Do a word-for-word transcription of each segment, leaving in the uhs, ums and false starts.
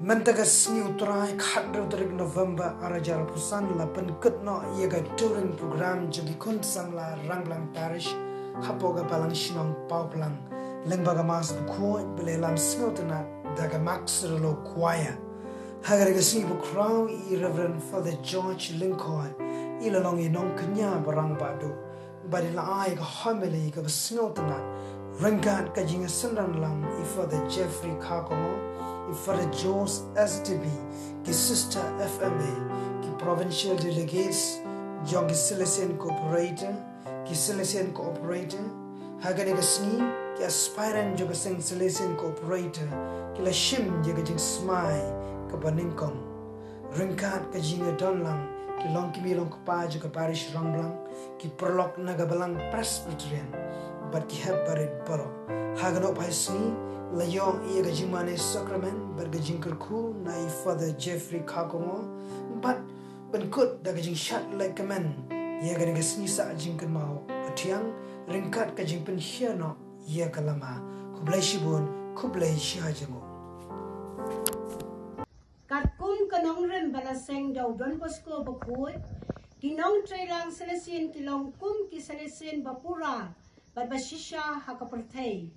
Mynta ka sngi U Trai, khathynriew tarik November arhajar arphew san, la pynkut noh ïa ka touring program jong ki khun samla Rangblang Parish hapoh ka balang shnong Pawplang, lyngba ka Mass bakhuid ba la ïalam sngewtynnat da ka Max Relo Choir. Ha kane ka sngi bakhraw, i Reverend Father George Lyngkhoi, i la long i nongkñia ba rangbah duh, bad i la ai ka homily kaba sngewtynnat ryngkat ka jingsynran lang i Father Jeffrey Kharkongor, i Father George S T B, ki Sister F M A, ki Provincial Delegates jong ki Salesian Cooperator, ki Salesian Cooperator. Ha kane ka sngi, ki aspirant jong ka seng Salesian Cooperator ki la shim ïa ka jingsmai kaba nyngkong ryngkat ka jingïadon lang ki longkmie longkpa jong ka Parish Rangblang, ki paralok na ka balang Presbyterian, bad ki hep barit baroh. Ha kano phai sngi, la ïoh ïa ka jingmane sakramen bad ka jingkyrkhu na i Father Jeffrey Kharkongor, bad pynkut da ka jingshad lehkmen ïa kane ka sngi sah jingkynmaw ba thiang ryngkat ka jingpynshai noh ïa ka lama. Khublei shibun, khublei shihajar nguh. Katkum ka nongrim ba la seng da u Don Bosco bakhuid, ki nongtreilang Salesian ki long kum ki Salesian ba pura bad ba shisha ha ka pyrthei.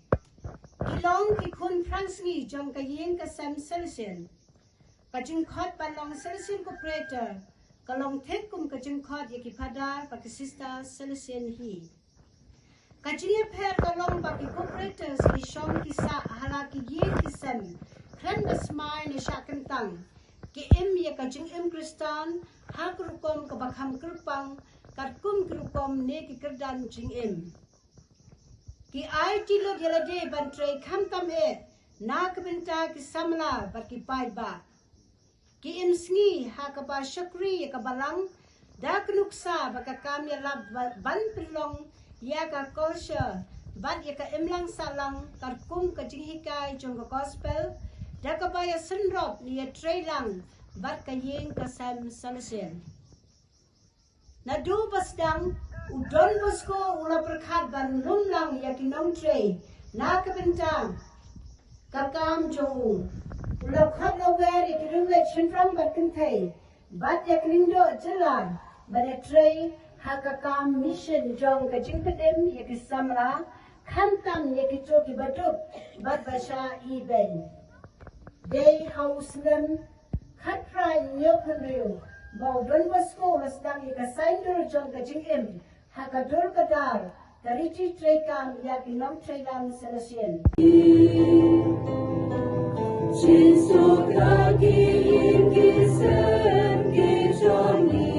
Ki long ki khun phrangsngi jong ka ïing ka sem Salesian. Ka jingkhot ban long Salesian Cooperator ka long thik kum ka jingkhot ïa ki Father bad ki Sister Salesian hi. Ka jingïapher ka long ba ki Cooperators ki shong ki sah ha la ki ïing ki sem, khlem da smai ne shah kyntang. Ki im ïa ka jingim Khristan ha ka rukom kaba kham kyrpang, katkum ki rukom ne ki kyrdan jingim. Ki ai ki lut ïa lade ban trei khamtam eh na ka bynta ki samla bad ki paidbah. Ki im sngi ha kaba shakri ïa ka balang da ka nuksa bad ka kam ïalap ba-, ban pynlong ïa ka culture bad ïa ka imlang sahlang katkum ka jinghikai jong ka Gospel, da kaba ïasynrop ne ïatreilang bad ka ïing ka sem Salesian. Naduh ba sdang, u Don Bosco u la pyrkhat ban lum lang ïa ki nongtrei na ka bynta ka kam jong u. U la khot la wer ïa ki riewleit shynrang bad kynthei bad ïa ki lyngdoh jylla ban ïatrei ha ka kam mission jong ka jingpynim ïa ki samla, khamtam ïa kito kiba duk bad ba shah ibeiñ. Dei ha u snem khatphra hynñiewphew hynriew ba u Don Bosco u la sdang ïa ka saiñdur jong ka jingim ha ka dur ka dar, ka riti treikam ïa ki nongtreilang Salesian. Jingsuk ha ki ïing ki sem ki jong ngi.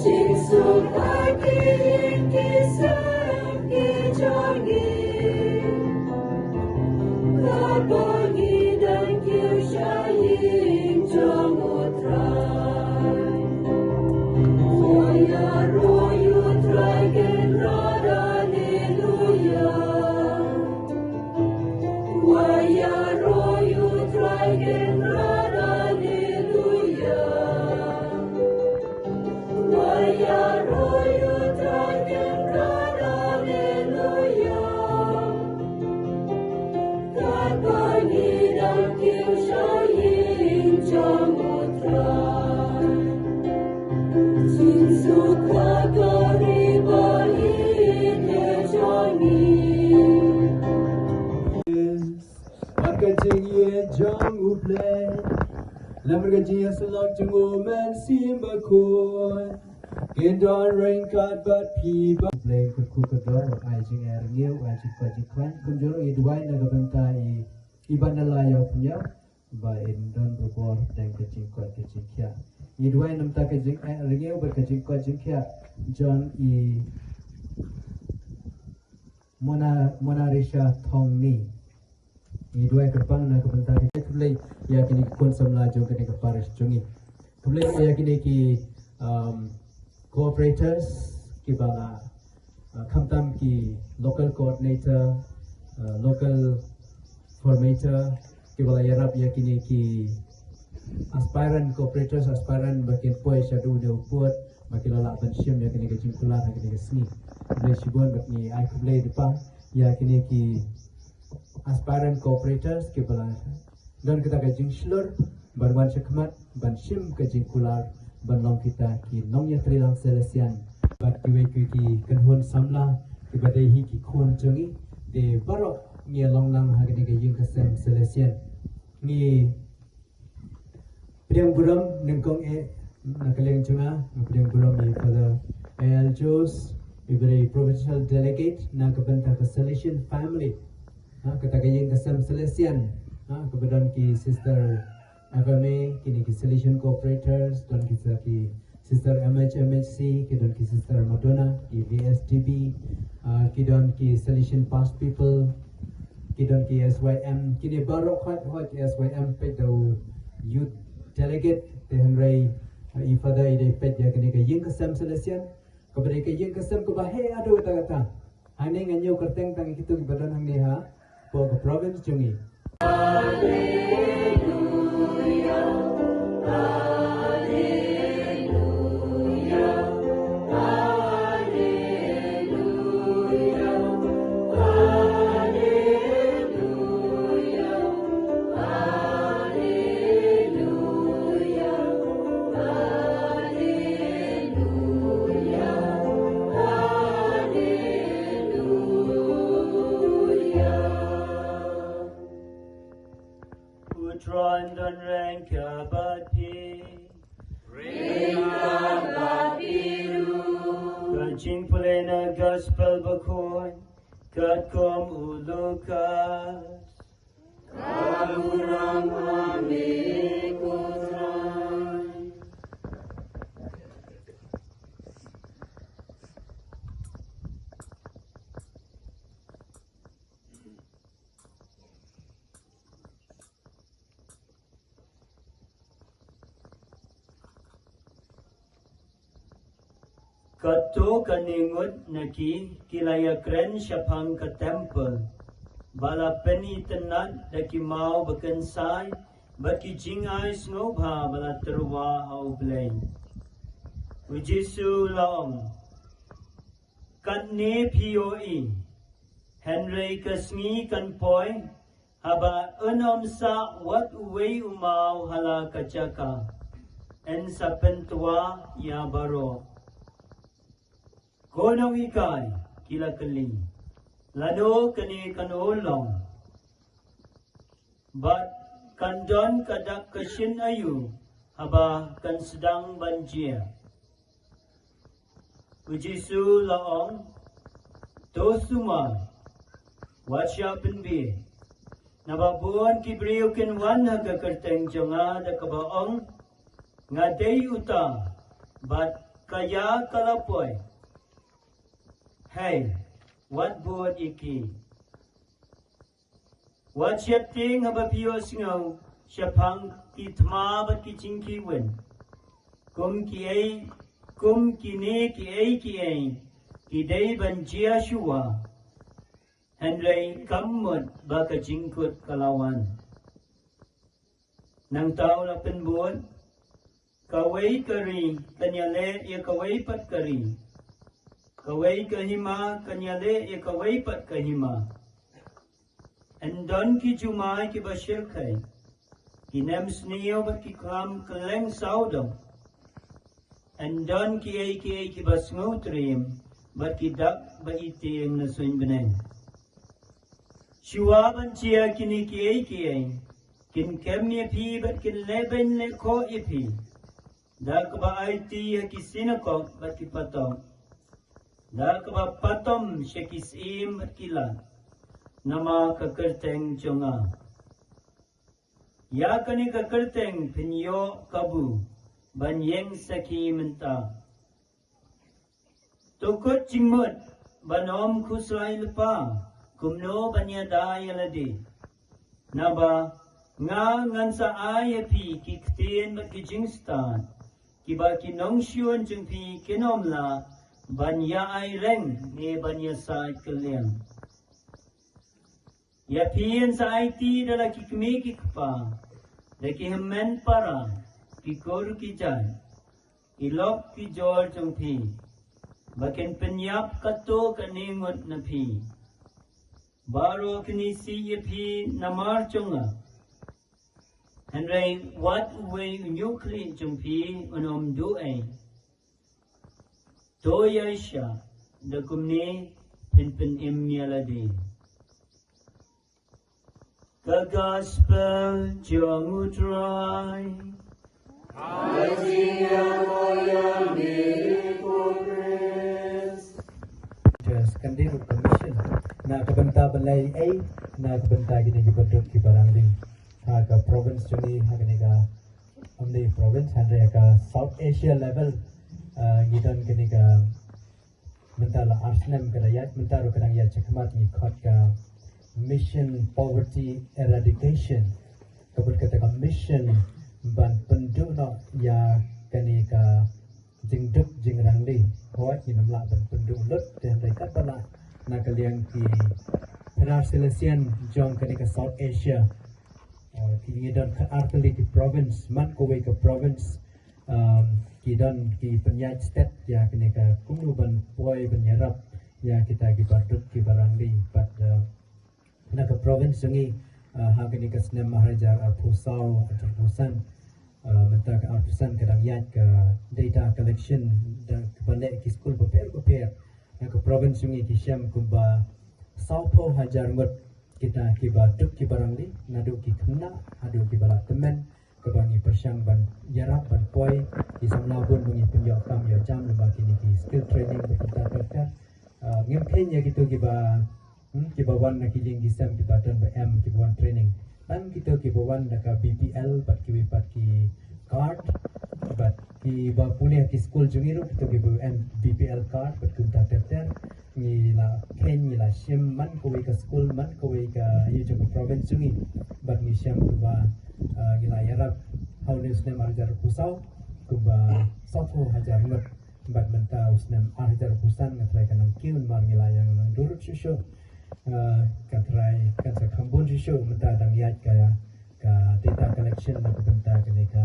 Jingsuk ha ki ïing ki sem ki jong ngi. Katba ngi dang kiew sha ïing jong U Trai. Wa ïaroh ïa U Trai Kynrad, Alleluia. Wa ïaroh ïa U Trai Kynrad, Alleluia. Wa ïaroh ïa U Trai Kynrad, Alleluia. Katba ngi dang kiew sha ïing jong U Trai. Jingsuk ha ka ri ba ïeit jong ngi. Bad ka jingïeit jong U Blei, namar ka jingïasyllok jong U Mynsiem Bakhuid, kin don ryngkat bad phi ba. U Blei kyrkhu kyrdoh, ai jingeh rngiew, ai jingkoit jingkhlaiñ, kumjuh ruh ngi duwai na ka bynta i, i Banala Ïawphniang, ba in don bor pdeng ka jingkoit ka jingkhiah. Ngi duwai na ka bynta ka jingeh rngiew bad ka jingkoit jingkhiah jong i Mona, Mona Risa Thongni. Ngi duwai kyrpang na ka bynta ka jingkhublei ïa kine ki khun samla jong kane ka parish jong ngi. Khublei ïa kine ki, um, cooperators kiba la, uh, khamtam ki local coordinator, uh, local formator, kiba la ïarap ïa kine ki aspirant cooperators, aspirant ba kin poi shaduh ne u pud, ba ki la lah ban shim ïa kine ki jingkular ha kine ki sngi. Khublei shibun bad ngi ai khublei da pang ïa kine ki aspirant cooperators kiba la Don kita ka jingshlur ban wan shakhmat ban shim ka jingkular ban long kita ki nongïatreilang Salesian. Bad kiwei ki kynhun samla kiba dei hi ki khun jong ngi, te baroh ngi long lang ha kane ka ïing ka sem Salesian. Ngi pdiang burom nyngkong eh na ka liang jong nga, nga pdiang burom ïa Father A L Jones, iba dei provincial delegate na ka bynta ka Salesian family. Ha, kata ka ïing ka sem Salesian. Ha, kaba don ki sister F M A, kine ki Salesian cooperators, don ki sa ki sister M H M H C, ki don ki sister Madonna, ki V S D B, ah, ki don ki Salesian past people, ki don ki S Y M, kine baroh hot hot S Y M peit da u youth delegate, te hynrei, ah, i Father i dei peit ïa kane ka ïing ka sem Salesian, kaba dei ka ïing ka sem kaba heh haduh katta katta. Hangne ngan ïoh kyrteng tang ïa kito kiba don hangne ha, hapoh ka province jong ngi. U Trai un don ryngkat bad phi. Ryngkat bad phi ruh. Ka jingpule na Gospel Bakhuid katkum u Lukas. Ka burom ha me ko Trai. Katto katne ngut na ki, ki la ïakren shaphang ka templ, ba la pynitynnad da ki maw bakynsai bad ki jingai sngewbha ba la tyrwa ha U Blei. U Jisu u la ong, katne phi ïohi, hynrei ka sngi kan poi, haba un ym sah wat uwei u maw ha la ka jaka, yn sa pyntwa ïa baroh. Ko nonghikai, ki la kylli, lano kane kan long? Bad kan don ka dak ka shin aïu haba kan sdang ban jia? U Jisu u la ong, to sumar, wat shah pynbiej. Naba bun ki briew kin wan ha ka kyrteng jong nga da kaba ong, nga dei uta, bad ka ïa ka la poi. Hei, wat bud ïa ki. Wat sheptieng haba phi ïohsngew shaphang ki thma bad ki jingkiwin. Kum kiei, kum kine kiei kiei ki dei ban jia shuwa. Hynrei kam mut ba ka jingkut ka la wan. Nangta u la pynbud, kawei ka ri kan ïaleh ïa kawei pat ka ri. Kawei ka hima kan ïaleh ïa kawei pat ka hima. Yn don ki jumai kiba shyrkhei, ki nemsniew bad ki khlam kylleng sawdong. Yn don kiei kiei kiba sngewtriem bad ki dak ba itieng na suiñ bneng. Shuwa ban jia kine kiei kiei, kin kem ïa phi bad kin leh beiñ leh khoh ïa phi. Da kaba aiti ha ki synagog bad ki patok. Da kaba patom sha ki syiem bad ki lad. Namar ka kyrteng jong nga. Ïa kane ka kyrteng phin ïoh kabu ban ïeng sakhi mynta. To kut jingmut ban ym khuslai lypa kumno ban ïada ïa lade. Naba nga ngan sa ai ïa phi ki ktien bad ki jingstad kiba ki nongshun jong phi kin ym lah ban ïa ai reng ne ban ïa said kylliang. Ïa phi yn sa aiti da la ki kmie ki kpa, da ki hynmen para, ki kur ki jait, ki lok ki jor jong phi, ba kin pynïap katto katne ngut na phi. Baroh kin isih ïa phi namar jong nga. Hynrei wat uwei u ñiewkhlieh jong phi un ym duh ei. To ïaishah, da kumne phin pynim ïa lade. Ka Gospel jong U Trai. Just kan dei ruh ka mission na ka bynta ba lei ei, na ka bynta kine ki baduk ki barangli ha ka province jong ngi, ha kane ka, ym dei province, hynrei ha ka South Asia level. Ah, ngi don kane ka, mynta la ar snem ka da ïaid, mynta ruh ka dang ïaid shakhmat, ngi khot ka Mission Poverty Eradication. Ka mut kata ka mission ban pynduh noh ïa kane ka jingduk jingrangli. Hooid, ngim lah ban pynduh lut, te hynrei katba lah na ka liang ki Baptist Salesian jong kane ka South Asia. Ah, ki ngi don ka artylli ki province, man kawei ka province, um, ki don ki pynïaid stet ïa kane ka kumno ban poi ban ïarap ïa kita ki baduk ki barangli. Bad, uh, na ka province jong ngi, uh, ha kane ka snem ar hajar arphew saw, arphew san, uh, mynta ka arphew san ka dang ïaid ka data collection da kaba leh ki skul bapher bapher. Na ka province jong ngi ki shem kumba sawphew hajar ngut kita ki baduk ki barangli, naduh ki khynnah haduh ki ba la tymmen, kaba ngi pyrshang ban ïarap ban poi, ki samla bun ba ngi pynïoh kam ïoh jam lyngba kine ki skill training ba kita ter ter. Ah, ngim kheiñ ïa kito kiba, hmm, kiba wan na ki ïing ki sem, kiba don ba em, kiba wan training. Tang kito kiba wan da ka B P L bad kiwei pat ki card, bad kiba pule ki skul jong ngi ruh, kito kiba em B P L card bad kumta ter ter. Ngi la kheiñ, ngi la shim man kawei ka skul, man kawei ka ïing jong ka province jong ngi. Bad ngi shem kumba, ah, ngi la ïarap ha une u snem ar hajar arphew saw kumba sawphew hajar ngut. Bad mynta u snem ar hajar arphew san nga trai ka nang kiew namar ngi la ïa nang dur shuh shuh. Ah, ka trai kan sa kham bun shuh shuh, mynta dang ïaid ka, ka data collection na ka bynta kane ka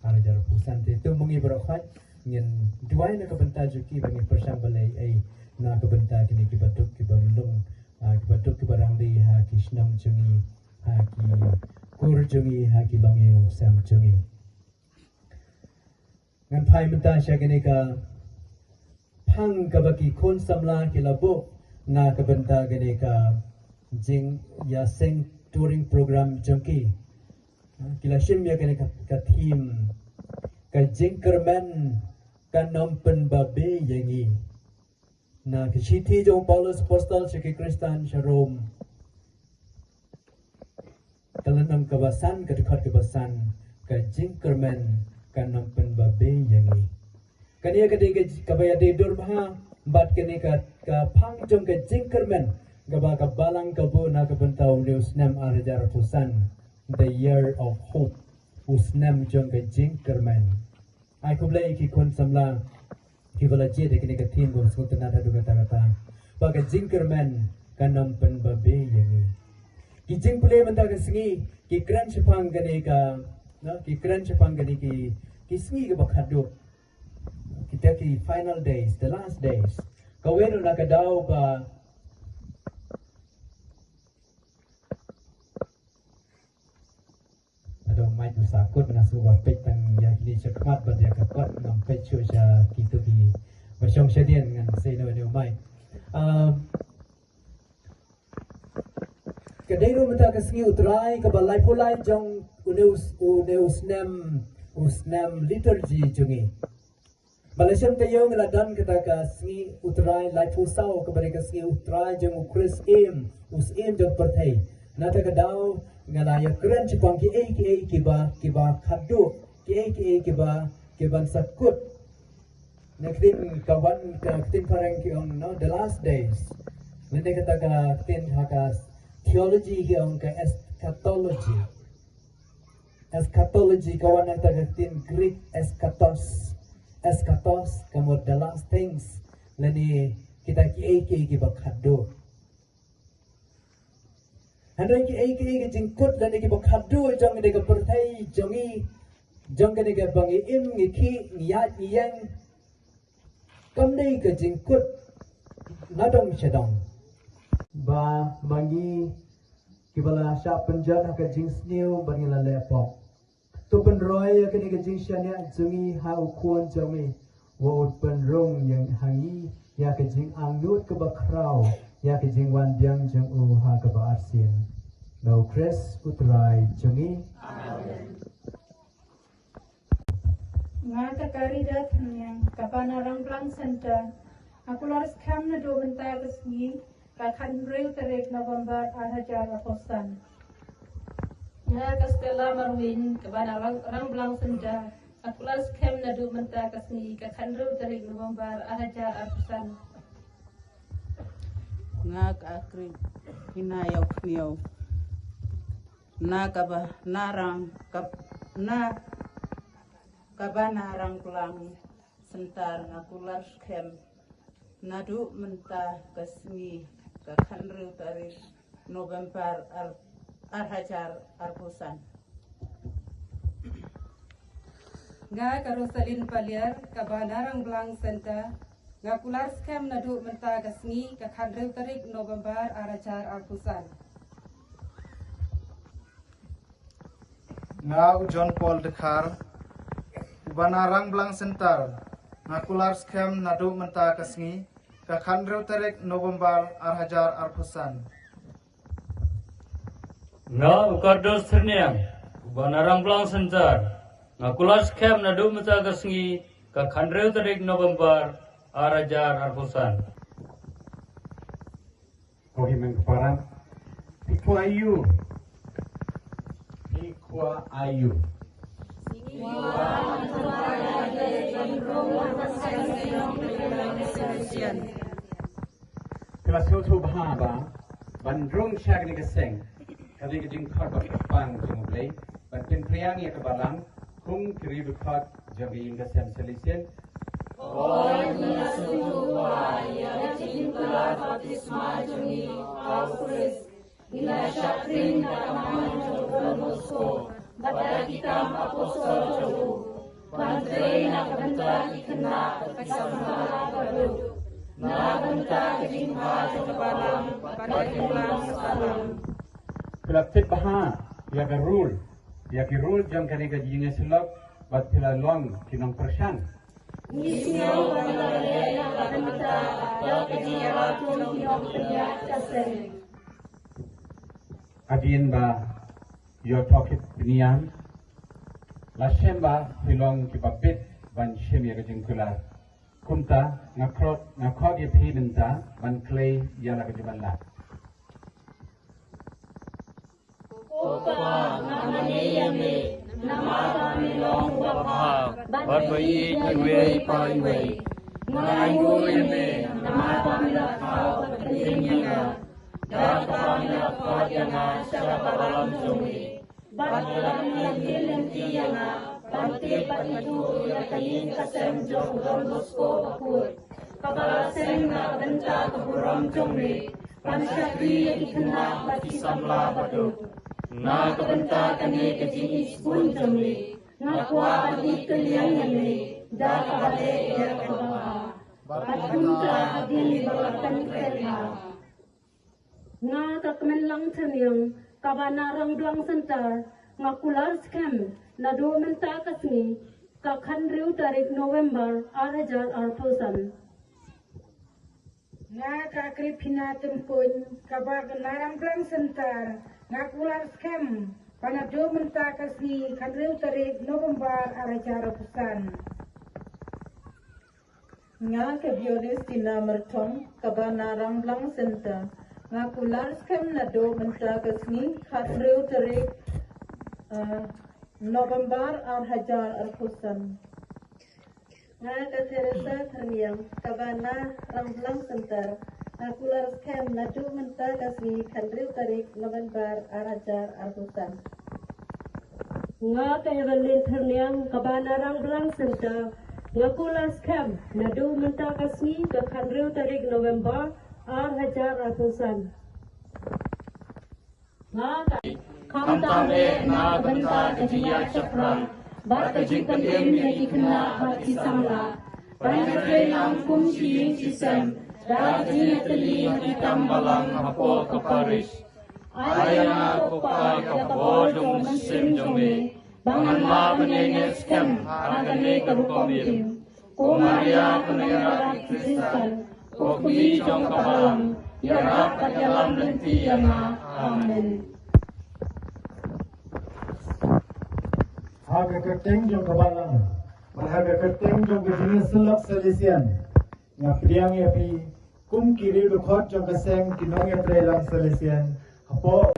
ar hajar arphew san. Te to ma ngi baroh khoit ngin duwai na ka bynta jong ki ba ngin pyrshang ban leh ei na ka bynta kine ki baduk ki balung, ah, ki baduk ki barangli ha ki shnong jong ngi, ha ki kur jong ngi, ha ki longïing longsem jong ngi. Ngan phai mynta sha kane ka phang kaba ki khun samla ki la buh na ka bynta kane ka jingïaseng touring program jong ki. Ki la shim ïa kane ka, ka theme, ka jingkyrmen kan ym pynbabe ïa ngi. Na ka shithi jong u Paulus Apostol sha ki Khristan sha Rom, ka lynnong kaba san, ka dkhot kaba san, ka jingkyrmen kan ym pynbabe ïa ngi. Kane ka dei ka, kaba ïadei dur bha bad kane ka, ka phang jong ka jingkyrmen kaba ka balang ka buh na ka bynta une u snem ar hajar arphew san, the year of hope, u snem jong ka jingkyrmen. Ai khublei ïa ki khun samla kiba la jied ïa kane ka theme ba sngewtynnat haduh katta katta, ba ka jingkyrmen kan ym pynbabe ïa ngi. Ki jingpule mynta ka sngi ki kren shaphang kane ka, na, ki kren shaphang kane ki, ki sngi kiba khatduh, kita ki final days, the last days. Kawei ruh na ka daw ba Aduh, mic mynta sa kut, nga sngewbha peit tang ïa kine shakhmat bad ïa ka kot, ngam peit shuh sha kito kiba shong shadien, ngan sei noh ïa une u mic. Um, ka dei ruh mynta ka sngi U Trai kaba laiphew lai jong une u, une u snem, u snem liturgy jong ngi. Ba la shem taïew ngi la don kata ka sngi U Trai laiphew saw, kaba dei ka sngi U Trai jong u Khrist Syiem, u Syiem jong pyrthei. Na kata ka daw nga la ïakren shaphang kiei kiei kiba, kiba khatduh, kiei kiei kiba, kiban sa kut. Na ka ktien ka wan, ka ktien phareng ki ong, no, the last days. Lane kata ka ktien ha ka theology ki ong ka eschatology. Eschatology ka wan na kata ka ktien Greek eschatos. Eschatos ka mut the last things, lane kita kiei kiei kiba khatduh. Hynrei kiei kiei ki jingkut lane kiba khatduh jong kane ka pyrthei jong ngi, jong kane kaba ngi im, ngi khih, ngi ïaid, ngi ïeng, kam dei ka jingkut na dong sha dong. Ba ma ngi kiba la shah pynjot ha ka jingsniew bad ngi la leh pop. To pynroi ïa kane ka jingshaniah jong ngi ha u khun jong me, wat pynrung ïa ha ngi ïa ka jingangnud kaba khraw ïa ka jingwan biang jong u ha kaba arsien. Nga u Khrist u Trai jong ngi. Amen. Nga ka Karida Thyniang, kaba na Rangblang Center. Nga kular skhem naduh mynta ka sngi, ka khathynriew tarik November ar hajar arphew san. Nga ka Stella Marwin, kaba na Rang-, Rangblang Center. Nga kular skhem naduh mynta ka sngi, ka khathynriew tarik November ar hajar arphew san. Nga ka Agripina Ïawkhñiaw, na kaba na rang kab-, na kaba na Rangblang Center, nga kular skhem naduh mynta ka sngi, ka khathynriew tarik November ar, ar hajar arphew san. Nga ka Rosalin Paliar, kaba na Rangblang Center. Nga kular skhem naduh mynta ka sngi, ka khathynriew tarik November ar hajar arphew san. Nga u John Paul Dkhar, uba na Rangblang Center. Nga kular skhem naduh mynta ka sngi, ka khathynriew tarik November ar hajar arphew san. Nga u Kardos Thyniang, uba na Rangblang Center. Nga kular skhem naduh mynta ka sngi, ka khathynriew tarik November ar hajar arphew san. Ohi men kepara. Pi khwa aïu? Pi khwa aïu? Phi la sngewthuh bha ba ban rung sha kane ka seng, ka dei ka jingkhot ba kyrpang jong U Blei, ban pynpriang ïa ka balang kum ki riewdkhot jong ka ïing ka sem Salesian. Hooid, ngi la sngewthuh ïa ka jingkular baptisma jong ngi ha U Khrist. Ngi la shakri na ka mon jong u Don Bosco bad da ki kam apostol jong u, ban trei na ka bynta ki khynnah bad ki samla baduh, na ka bynta ka jingbha jong ka balang bad ka jinglang sahlang. Phi la tip bha ïa ka rule, ïa ki rule jong kane ka jingïasyllok, bad phi la long ki nongpyrshang. Ngi sngew ba ngi la leh na ka bynta ïa ka jingïarap jong ki nongpynïaid ka seng. Hadien ba ïoh tohkit bniah, la shem ba phi long kiba bit ban shim ïa ka jingkular. Kumta nga khot, nga khot ïa phi mynta ban kylli ïa la ka jingban lad. Ko Pa, nga mane ïa me, namar ba me long uba bha bad ba ïeit iwei pa iwei. Nga ainguh ïa me namar ba me la khaw bad pynjynjar ïa nga, da kaba me la khot ïa nga sha ka balang jong me, bad me la pynlynti ïa nga ban tip bad ithuh ïa ka ïing ka sem jong u Don Bosco bakhuid, kaba la seng na ka bynta ka burom jong me, ban shakri ïa ki khynnah bad ki samla baduh. Na ka bynta kane ka jingisynei jong me, nga kwah ban ïeit kylliang ïa me da kaba leh ïa kaba bha, bad kumta hadien ba la kyntait bha. Nga ka Kmenlang Thyniang, kaba na Rangblang Center. Nga kular skhem naduh mynta ka sngi, ka khathynriew tarik November ar hajar arphew san. Nga ka Agripina Tympuiñ, kaba na Rangblang Center. Nga kular skhem ba naduh mynta ka sngi, khathynriew tarik November ar hajar arphew san. Nga ka Bionis Tina Myrthong, kaba na Rangblang Center. Nga kular skhem naduh mynta ka sngi, khathynriew tarik, eh, November ar hajar arphew san. Nga ka Teresa Thyniang, kaba na Rangblang Center. Nga kular skhem naduh mynta ka sngi, khathynriew tarik November ar hajar arphew san. Nga ka Evelyn Thyniang, kaba na Rangblang Center. Nga kular skhem naduh mynta ka sngi, ka khathynriew tarik November ar hajar arphew san. Nga ka, khamtam eh na ka bynta ka jingïaid shaphrang bad ka jingpynim ïa ki khynnah bad ki samla, ban ïatrei lang kum shi ïing shi sem da ka jingïatylli ha ki kam balang hapoh ka parish. Ai ïa nga, ko Pa, ïa ka bor jong u Mynsiem jong me, Ba ngan lah ban ïaineh skhem ha kane ka rukom im. Ko Maria, ko Nongïarap ki Khristan, ko Kmie jong ka Balang, ïarap bad ïalam lynti ïa nga. Amen. Ha ka kyrteng jong ka Balang bad ha ka kyrteng jong ka jingïasyllok Salesian, nga pdiang ïa phi kum ki riew dkhot jong ka seng ki nongïatreilang Salesian hapoh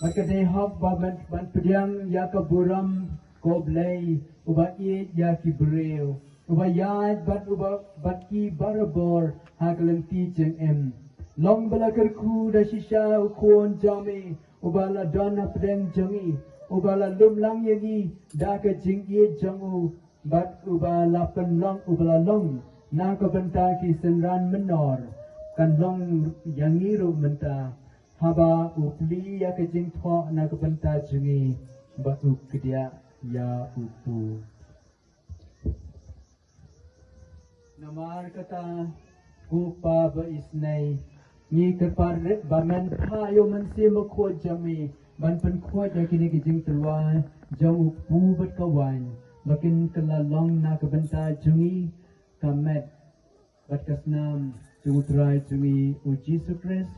Bad ka dei hok ba ban, ban pdiang ïa ka burom ko Blei uba ïeit ïa ki briew, uba ïaid bad uba bad ki barabor ha ka lynti jingim. Long ba la kyrkhu da shisha u Khun jong me, uba la don hapdeng jong ngi, uba la lum lang ïa ngi da ka jingïeit jong u, bad uba la pynlong, uba la long na ka bynta ki synran mynnor, kan long ïa ngi ruh mynta, haba u plie ïa ka jingthoh na ka bynta jong ngi, bad u kdiah ïa u kpu. Namar kata, ko Pa ba isynei, ngi kyrpad rit ba men phah ïa u Mynsiem Bakhuid jong me ban pynkhuid ïa kine ki jingtyrwa jong u kpu bad ka waiñ, ba kin kylla long na ka bynta jong ngi ka met bad ka snam jong u Trai jong ngi u Jisu Khrist,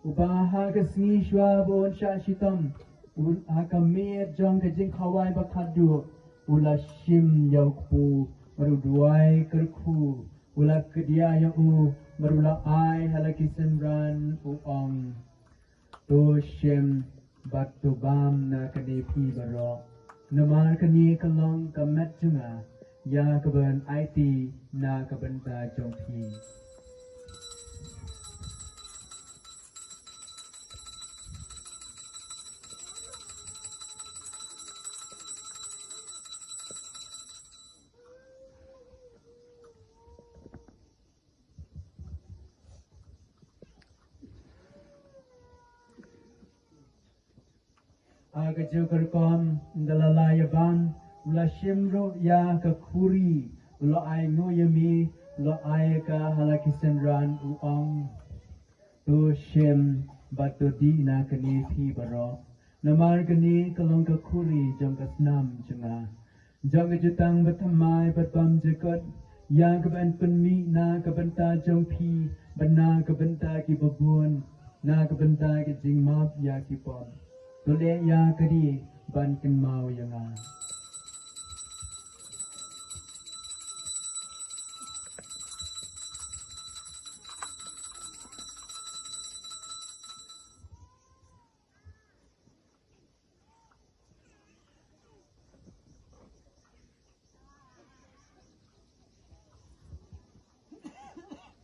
uba ha ka sngi shuwa ba un shah shitom, un ha ka miet jong ka jingkhawai ba khatduh, u la shim ïa u kpu, bad u duwai kyrkhu, u la kdiah ïa u, bad u la ai ha la ki synran, u ong: To shim bad to bam na kane phi baroh, namar kane ka long ka met jong nga, ïa kaban aiti na ka bynta jong phi. Ha kajuh ka rukom, ynda la la ïa bam, u la shim ruh ïa ka khuri, u la ai nguh ïa me, u la ai ka ha la ki synran, u ong: To shim bad to dih na kane phi baroh, namar kane ka long ka khuri jong ka snam jong nga, Jong ka jutang bathymmai bad bymjukut, ïa ka ban pynmih na ka bynta jong phi bad na ka bynta ki babun, na ka bynta ka jingmap ïa ki pop. To leh ïa kane ban kynmaw ïa nga.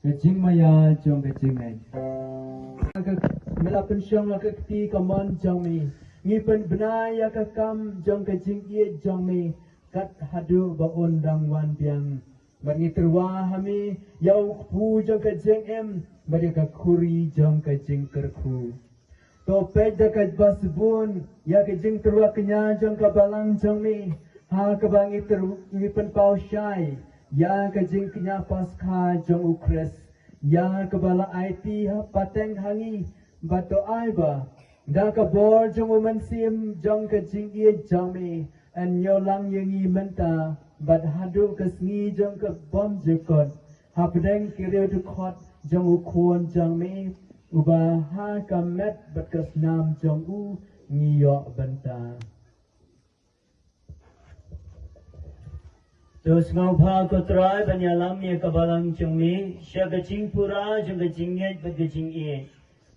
Ka jingmaïa jong ka jingngeit. Ka, me la pynshong la ka kti kamon jong me. Ngi pynbna ïa ka kam jong ka jingïeit jong me kat haduh ba un dang wan biang. Bad ngi tyrwa ha me ïa u kpu jong ka jingim bad ïa ka khuri jong ka jingkyrkhu. To peit da kaba sbun ïa ka jingtyrwa kñia jong ka balang jong me, ha kaba ngi tyrwa, ngi pynpaw shai ïa ka jingkñia Paskha jong u Khrist, ïa kaba la aiti ha pateng ha ngi. Bad to ai ba da ka bor jong u Mynsiem jong ka jingïeit jong me, yn ñiewlang ïa ngi mynta bad haduh ka sngi jong ka bymjukut, hapdeng ki riew dkhot jong u Khun jong me, uba ha ka met bad ka snam jong u ngi ïoh bynta. To sngewbha ko Trai ban ïalam ïa ka balang jong me sha ka jingpura jong ka jingngeit bad ka jingïeit,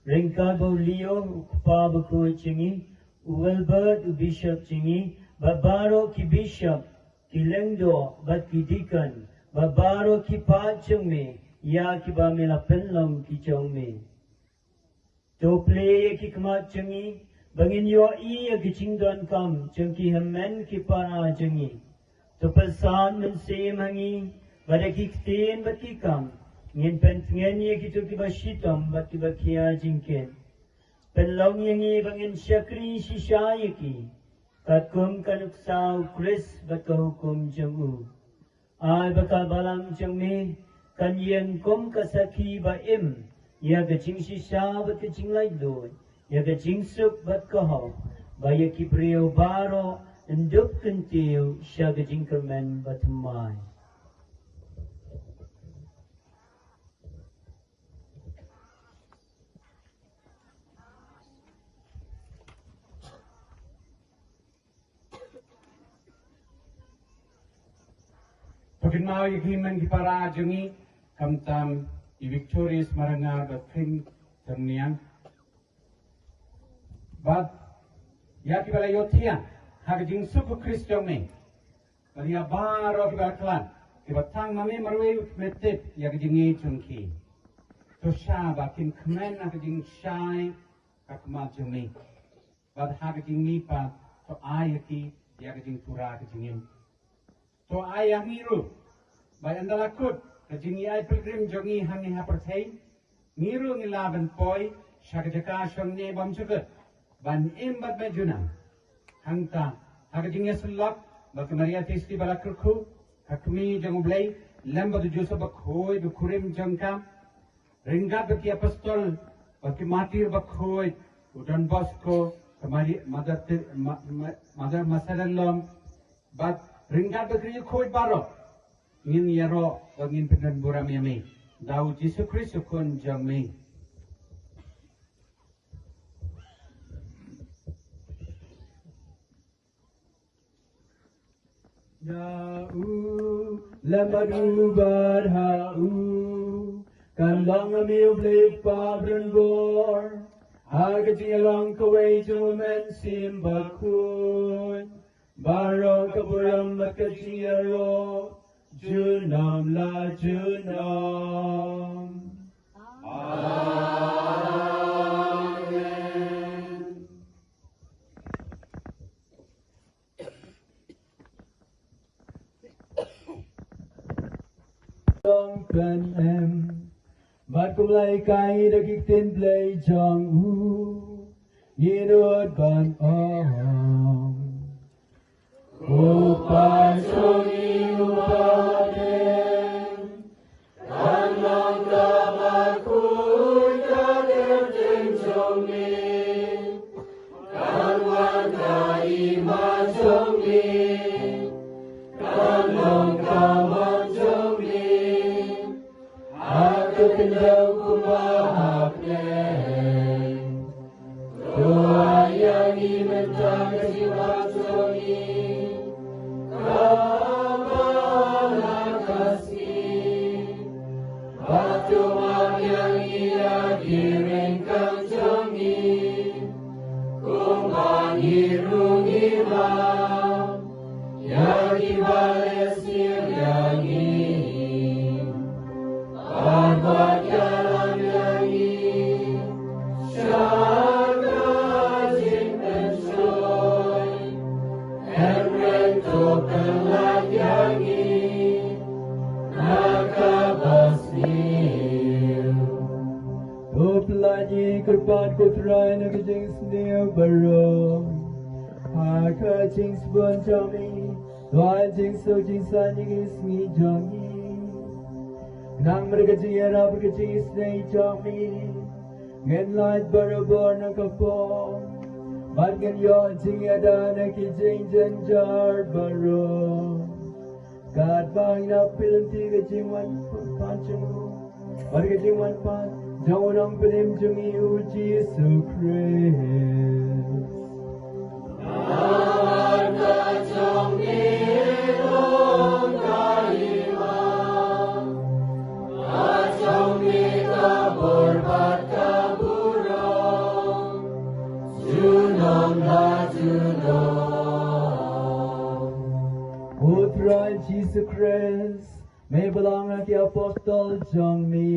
ryngkat bad u Leo, u kpa bakhuid jong ngi, u Wilbert, u bishop jong ngi, bad baroh ki bishop, ki lyngdoh bad ki deacon, bad baroh ki paid jong me, ïa kiba me la pynlong ki jong me. To plie ïa ki khmat jong ngi ba ngin ïohi ïa ki jingdonkam jong ki hynmen ki para jong ngi. To pynsan mynsiem ha ngi ba da ki ktien bad ki kam ngin pyntngen ïa kito kiba shitom bad kiba khia jingkit. Pynlong ïa ngi ba ngin shakri shisha ïa ki katkum ka nuksa u Khrist bad ka hukum jong u. Ai ba ka balang jong me kan ïeng kum ka sakhi ba im ïa ka jingshisha bad ka jinglaitluid, ïa ka jingsuk bad ka hok, ba ïa ki briew baroh yn dup kyntiew sha ka jingkyrmen bathymmai. To kynmaw ïa ki hynmen ki para jong ngi, khamtam i Victorious Marangar bad Pring Tyrniang. Bad ïa kiba la ïohthiah ha ka jingsuk u Khrist jong me. Bad ïa baroh kiba la khlad, kiba tang ma me marwei me tip ïa ka jingïeit jong ki. To shah ba kin kmen ha ka jingshai ka khmat jong me. Bad ha ka jingmihpat to ai ïa ki ïa ka jingpura ka jingim. To ai ïa ngi ruh ba ynda la kut ka jingïaid pilgrim jong ngi hangne ha pyrthei, ngi ruh ngi lah ban poi sha ka jaka shongne bymjukut ban im bad me junom. Hangta ha ka jingïasyllok bad ka Maria Theisotti ba la kyrkhu, ka kmie jong U Blei, lem bad u Joseph bakhuid u kurim jong ka, ryngkat bad ki apostol bad ki martir bakhuid, u Don Bosco, ka Mari-, Mother Te-, Ma-, Ma-, Mother Masalalom, bad ryngkat bad ki riewkhuid baroh, ngin ïaroh bad ngin pyndonburom ïa me da u Jisu Khrist u Khun jong me. Ïa u, lem bad u bad ha u, kan long ha me U Blei Kpa brimjur, ha ka jingïalong kawei jong u Mynsiem Bakhuid, baroh ka burom bad ka jingïaroh junom la junom. Amen. Jong Pynïap bad kumba la hikai da ki ktien Blei jong u, ngi nud ban ong: Ko Pa jong ngi uba ha bneng, kan long kaba khuid ka kyrteng jong me, kan wan ka hima jong me, Ki ryngkang jong ngi, kumba ngi ruh ngi lap ïa kiba leh sniew ïa ngi, bad wat ïalam ïa ngi sha ka jingpynshoi, hynrei to pynlait ïa ngi na kaba sniew. To pynlait ïa ngi, kyrpad ko Trai, na ka jingsniew baroh. Ha ka jingsbun jong ngi, to ai jingsuk jingsaiñ ïa ki sngi jong ngi. Namar ka jingïarap bad ka jingisynei jong ngi, ngin lait barabor na ka pop, bad ngin ïoh jingïada na ki jingjynjar baroh. Katba ngi ïa pynlong ïa ka jingwan pan jong u, bad ka jingwan pan jong u Nongpynim jong ngi, u Jisu Khrist. U Trai Jisu Khrist, me ba la ong ha ki apostol jong me,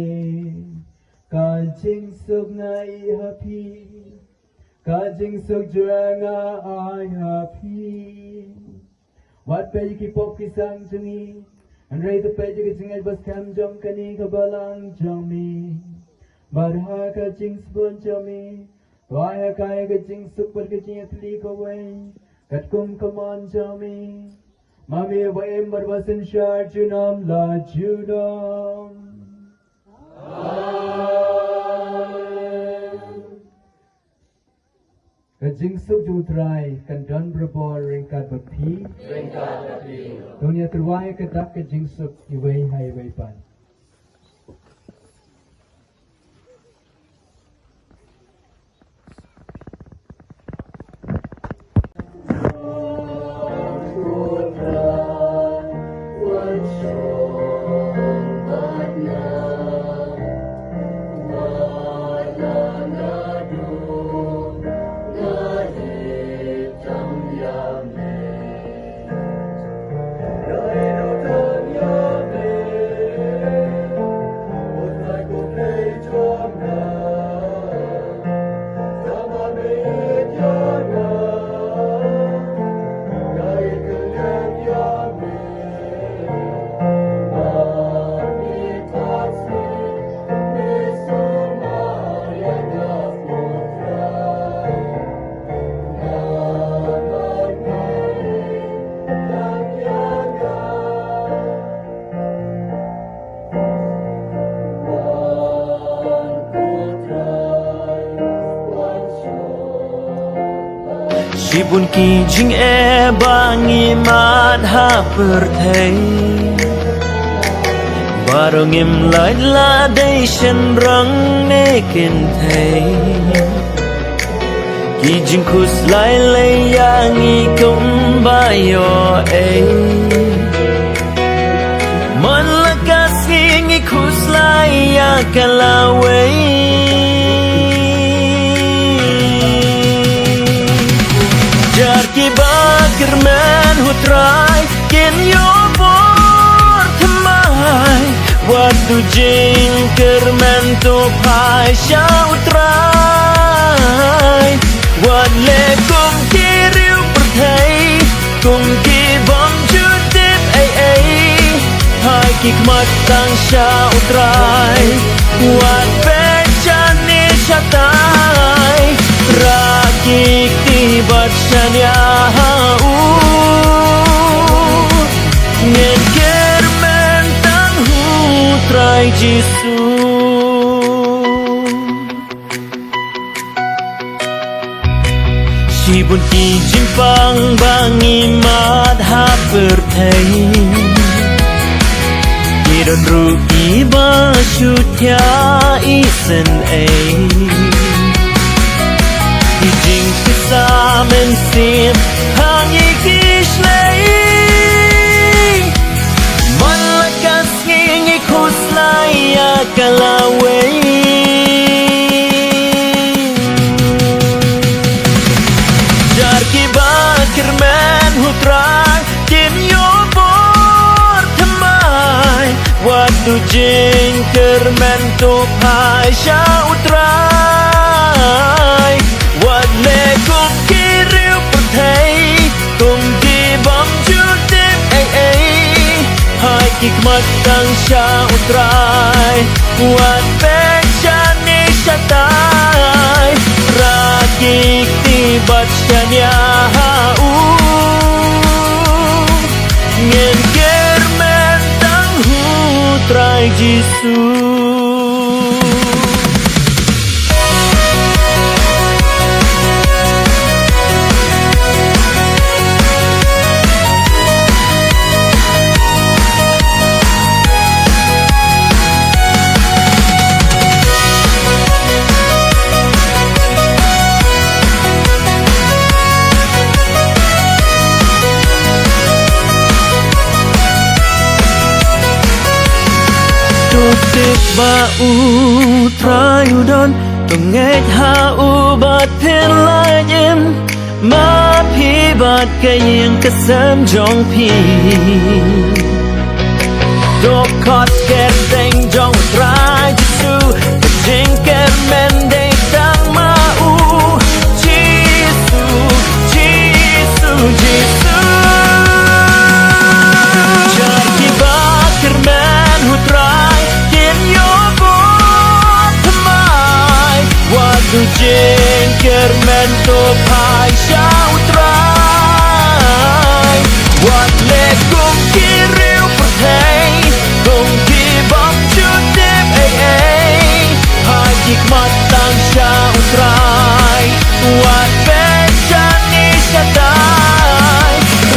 ka jingsuk nga ai ha phi, ka jingsuk jong nga ai ha phi. Wat peit ïa ki pop ki sang jong ngi, hynrei to peit ïa ka jingngeit ba skhem jong kane ka balang jong me. Bad ha ka jingsbun jong me, to ai ha ka ïa ka jingsuk bad ka jingïatylli kawei, katkum ka mon jong me. Ma me ba im bad ba synshar junom la junom. Ka jingsuk jong u Trai kan don barabor ryngkat bad phi. Ryngkat bad phi. To ngin ïa tyrwa ïa ka dak ka jingsuk iwei ha iwei pat. Shibun ki jingeh ba ngi mad ha pyrthei, baroh ngim lait la dei shynrang ne kynthei. Ki jingkhuslai lei ïa ngi kumba ïoh ei. Man la ka sngi ngi khuslai ïa ka lawei. Jar kiba kyrmen ha u Trai kin ïoh bor thymmai. Wat u jingkyrmen to phai sha u Trai. Wat leh kum ki riew pyrthei, kum ki bym ju tip ei ei. Phai ki khmat tang sha u Trai. Wat peit shane shatai. Rah ki kti bad shaniah ha u. Ngin kyrmen tang ha u Trai Jisu. Shibun ki jingpang ba ngi mad ha pyrthei. Ki don ruh kiba shu thiah isynei. Ki jingkisa mynsiem ha ngi ki shlei. Man la ka sngi ngi khuslai ïa ka lawei. sha U Trai. Wat leh kum ki riew pyrthei, kum ki bym ju tip ei ei. Hai ki khmat tang sha U Trai, wat peit shane shatai. Rah ki kti bad shaniah ha U, ngin kyrmen tang ha U Trai Jisu. To tip ba U Trai u don, to ngeit ha U bad phin lait im, ma phi bad ka ïing ka sem jong phi. To khot kyrteng jong U Trai Jisu, ka jingkyrmen dei tang ma U. Jisu, Jisu, Jisu. Jar kiba kyrmen ha U Trai kin ïoh buh thymmai. Wat u jingkyrmen, to phai sha U Trai. Wat leh kum ki riew pyrthei, kum ki bym ju tip ei ei. Hai ki khmat tang sha U Trai, wat peit shane shatai.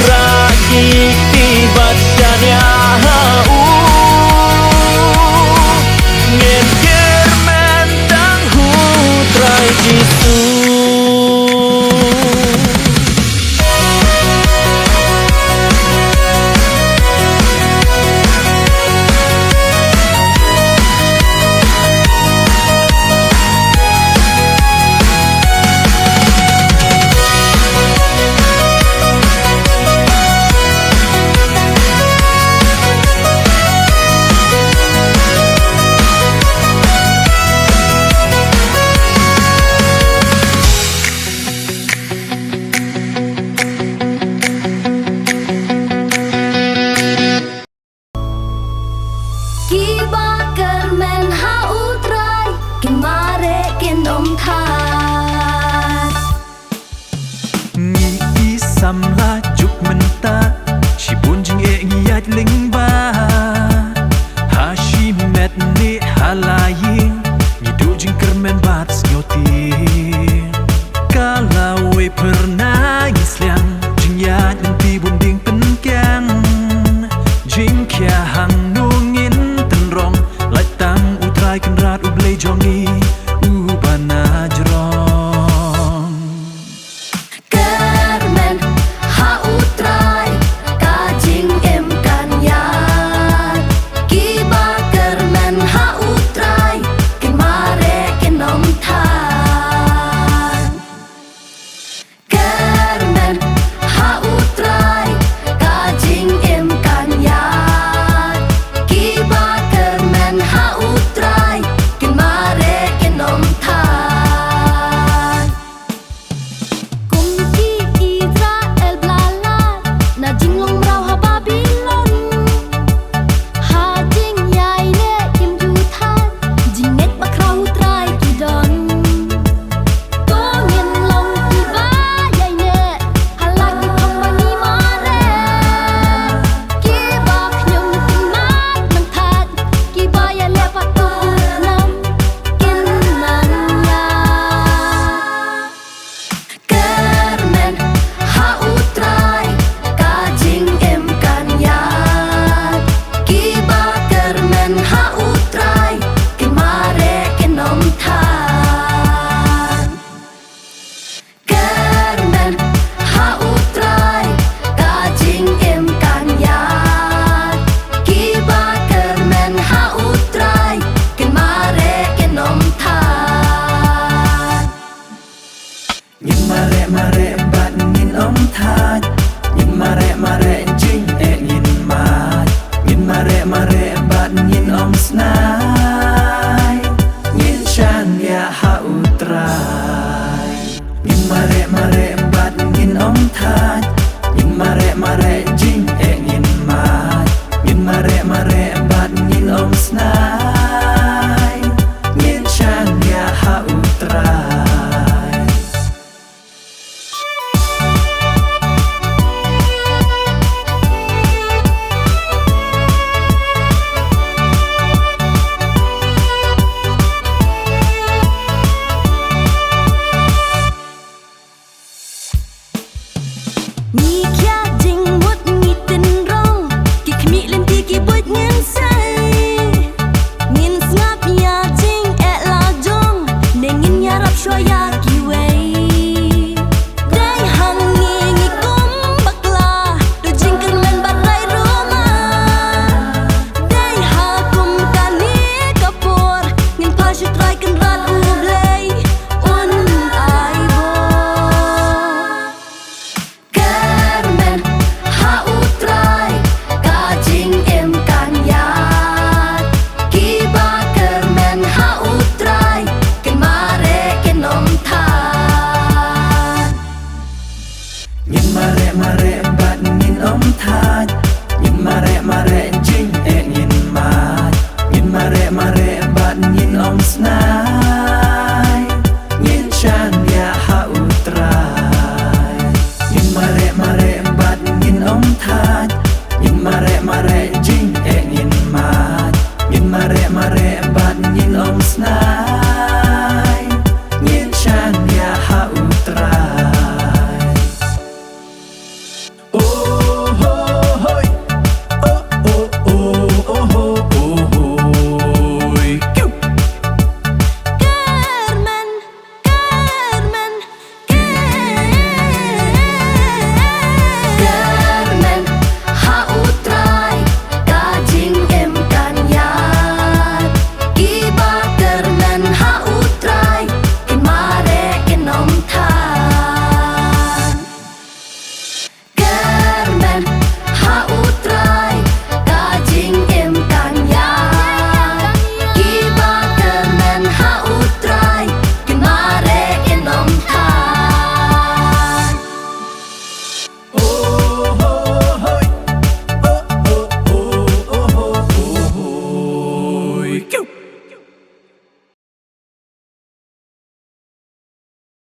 Rah ki kti bad shaniah ha U, ngin kyrmen tang ha U Trai Jisu. Kiba kyrmen ha U Trai, kin mareh kin ym thait. Ngi i samla juk mynta, shibun jingeh ngi ïaid lyngba. Ha shimet ne ha la ïing, ngi duh jingkyrmen bad sngewtieng. Ka lawei phyrnai ngi sliang, jingïaid lynti bun dieng pynkiang. Jingkhia hangno ngin tynrong, lait tang U Trai Kynrad U Blei jong ngi, uba na jrong. Kyrmen ha U Trai, ka jingim kan ïaid. Kiba kyrmen ha U Trai, kin mareh kin ym thait. Shuwa ïa